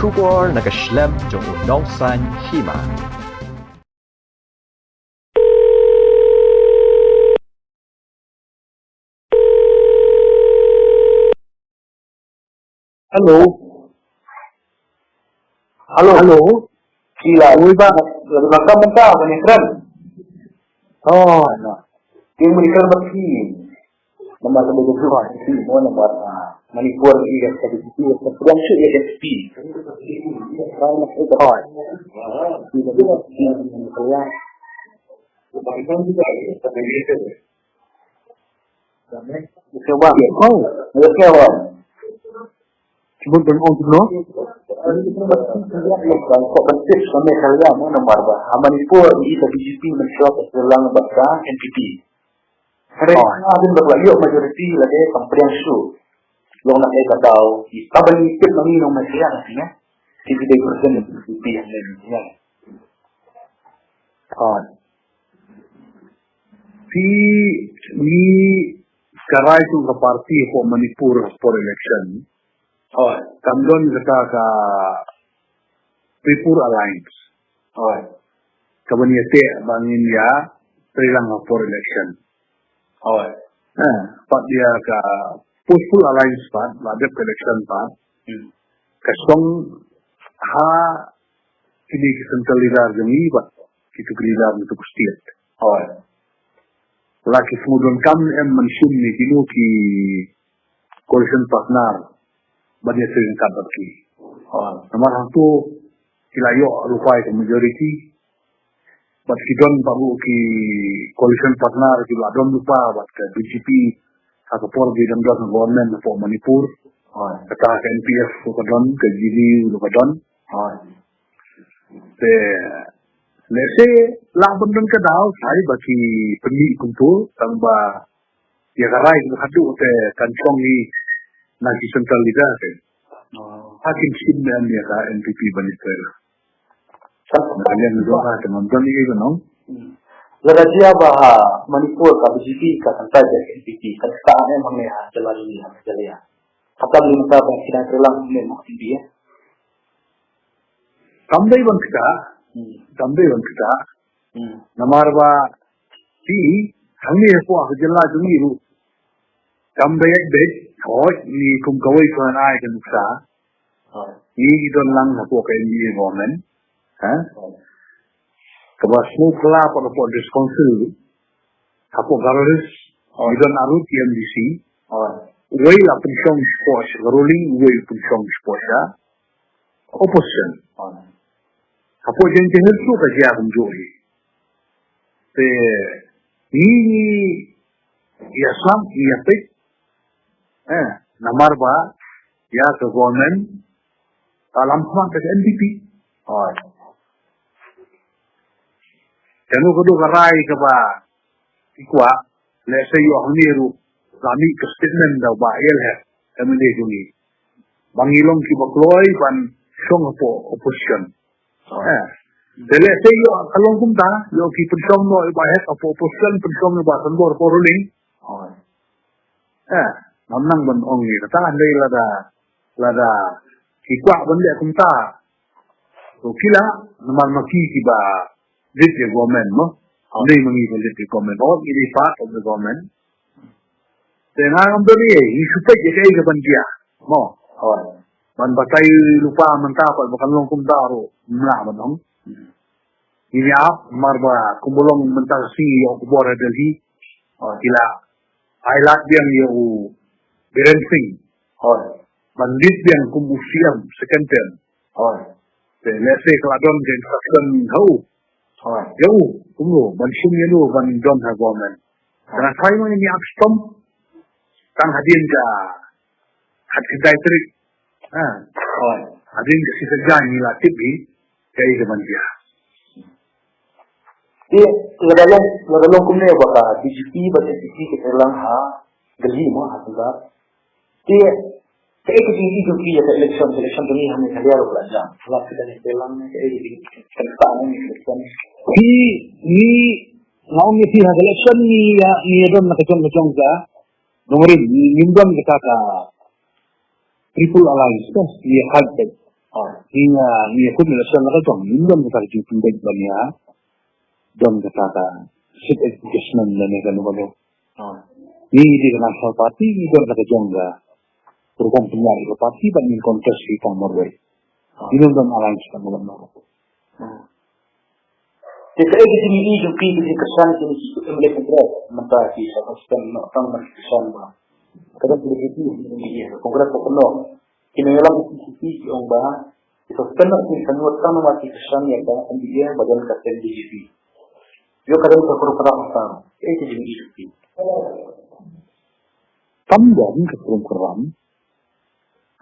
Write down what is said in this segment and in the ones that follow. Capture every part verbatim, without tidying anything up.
Khubor na ka shlem jong u nongsan hima. Hello. Hello. Hello. Sila. Oi, ba. Lada ka mynta, ba ni kren. Oh, no. Ki mynta kren ba ki. Namar ka ba ki. Ki mo namar, ah, Manipur i ka ka ki ka pdiang shu i ka N P P. Ba na ka ka. Oh. Ki ka ki ka. Ka ba. Oh. Ka ba. Cuma ban ong kumno? Ban kok ban tip sa Meghalaya mo namar ba ha Manipur i ka B J P mynshuwa ka sdang bad ka N P P. Hynrei Oh. ha din ba la ïoh majority lade kam pdiang shuh. Long na ka daw i ka ban tip ngi nong Meghalaya na sini. Ki dei president B J P hangne na sini. Oh. Phi, ngi ka rai jong ka party hapoh Manipur por election. Hooid. Kam don kata ka People Alliance. Hooid. Ka ban ïateh ba ngin ïa treilang ha por election. Hooid. Eh, pat ïa ka Peaceful Alliance pat, la dep ka election pat. Hmm. Ka song ha kine ki central leader jong ngi bad kitu ki leader na tu ki state. Hooid. La ki sngewdonkam em ban shim ne kino ki coalition partner ban ïatrei ryngkat bad ki. Hooid. Namar hangto ki la ïoh lypa ïa ka majority. Bad ki don bad ruh ki coalition partner ki la don lypa bad ka B J P ha ka por ki dang don government hapoh Manipur. Hooid. Kata ka N P F ruh ka don, ka G D U ruh ka don. Hooid. Te lehse lah ban don ka daw, sai ba ki pynmih kumto, tang ba ïa ka rai ka haduh te kan shong hi na ki central leader te. Oh. Ha kin shim ne em ïa ka N P P ban ïa ka. Sa ka liang jong ka te ngam don ei ba nong. Hmm. Lada jia ba ha Manipur ka B J P ka kan tai ïa N P P kan ka ne em hangne ha jylla jong ngi ha jylla. Ka tam ni ka ba ki dang treilang ne mo N P P. Kam dei ban kata, Hmm. kam dei ban kata. Hmm. Namar ba ki hangne hapoh ka jylla jong ngi ruh. Kam dei ek dei, hooid, ngi kum kawei ka ai ka nuksa. Hooid. Ngi don lang hapoh ka N D A government. Ha? Hooid. Kaba sngewphylla hapoh, hapoh District Council. Hapoh Garo Hills, Hooid. ngi don arut ki M D C. Hooid. Uwei la pynshong shapoh sha ka ruling, uwei pynshong shapoh sha opposition. Hooid. Hapoh Jaintia Hills ruh ka jia kumjuh hi. Te ngi, ngi ïa sngap, ngi ïa peit. Eh, namar ba ïa ka government ka lam khmat ka N P P. Hooid. Te ngi ka dei ka rai kaba ki kwah, lehse ïoh hangne ruh la mih ka statement da u Bah L H, M L A jong ngi. Ba ngi long kiba kloi ban shong hapoh opposition. Hooid. Eh. Te lehse ïoh ka long kumta, ïoh ki pynshong noh i Bah Hek hapoh opposition, pynshong i Bah Sanbor hapoh ruling. Hooid. Eh, ngam nang ban ong ïa kata, hynrei lada, lada ki kwah ban leh kumta. To ki lah, namar ma ki kiba lead ïa government mo. Hooid. Hynrei ma ngi ba lead ïa government, hooid, ngi dei part of the government. Te nga ngam don ei, ngi shu peit ïa kaei kaban jia mo. Hooid. Ban batai lypa mynta pat ba kan long kumta ruh, ym lah ban ong. Hmm. Ngi ïa ap, namar ba kumba long mynta ka sngi ïoh khubor ha Delhi. Hooid. Ki la ai lad biang ïa u Biren Singh. Hooid. Ban lead biang kum u C M second term. Hooid. Te lehse ka la don ka instruction ha u. Hooid. Ïa u, kumno, ban shim ïa u, ban don ha government. Hooid. Te nga tharai ma ngi ap shitom. Tang hadien ka khatkhyndai tarik. Ha. Hooid. Hadien ka shi tarik ngi la tip hi kaei kaban jia. Te lada long, lada long kumne ba ka B J P bad N P P ki treilang ha Delhi mo ha Punjab. Te kaei ka jingïohi jong phi ïa ka election, ka election jong ngi ha Meghalaya ruh ka la jam. Lada ki dang treilang ne kaei ka jingïohi, kan sa ne ka election. Phi, ngi, nga ong ïa phi ha ka election ngi ïa, ngi ïa don na ka jong ka jong ka. Nongrim, ngi, ngim don kata ka Triple Alliance, ngi ïa kait beit. Hooid. Ngi, ah, ngi ïakut election la ka jong, ngim don kata ka jingpynbeit ban ïa don kata ka seat advertisement lane kano kano. Ngi dei ka National Party, ngi don kata ka jong ka rukom pynïaid ka party bad ngin contest ïa ka Marwei. Ngim don alliance kano kano. Te kaei ka jingïohi jong phi ka jingkyrshan kine ki M L A Congress mynta ki sa suspend noh tang ba ki kyrshan ba ka dang B J P, Congress ka kynnoh. Ki nongïalam P C P ki ong ba ki suspend noh ki sa nud tang namar ki kyrshan ïa ka M D A ba don ka seng B J P. Ïoh ka dang ka kyrpad mynta. Kaei ka jingïohi jong phi? Kam don ka kyrpad.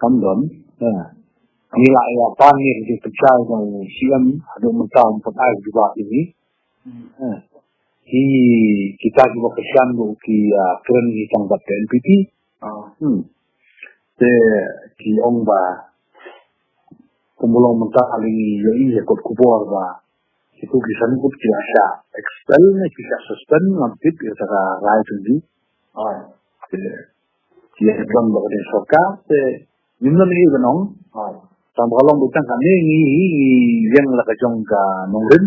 Kam don. Ha. Ngi la ïa pan ngi ka jingpynshai jong u C M haduh mynta um pat ai jubab ïa ngi. Ha. Ki, kita kiba kyrshan ruh ki, ah, kren ngi tang bad ka N P P. Hmm. Te ki ong ba kumba long mynta ha ngi ïohi ïa kot khubor ba kitu ki san ngut ki la shah expel ne ki shah suspend ngam tip ïa ka rai tu ji. Te ki ïa don ba ka dei sorkar te ngim don ei ban ong. Tang ba ka long ba tang kane ngi, ngi ïeng la ka jong ka nongrim.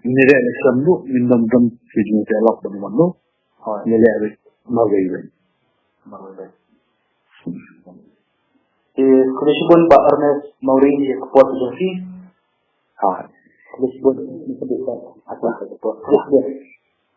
Ngi leh election ruh ngim don don ki jingïasyllok ban wan ruh. Ngi leh ruh Marwei ruh. Te khublei shibun Bah Ernest Mawrie ïa ka por ka jong phi. Khublei shibun. Khublei shibun.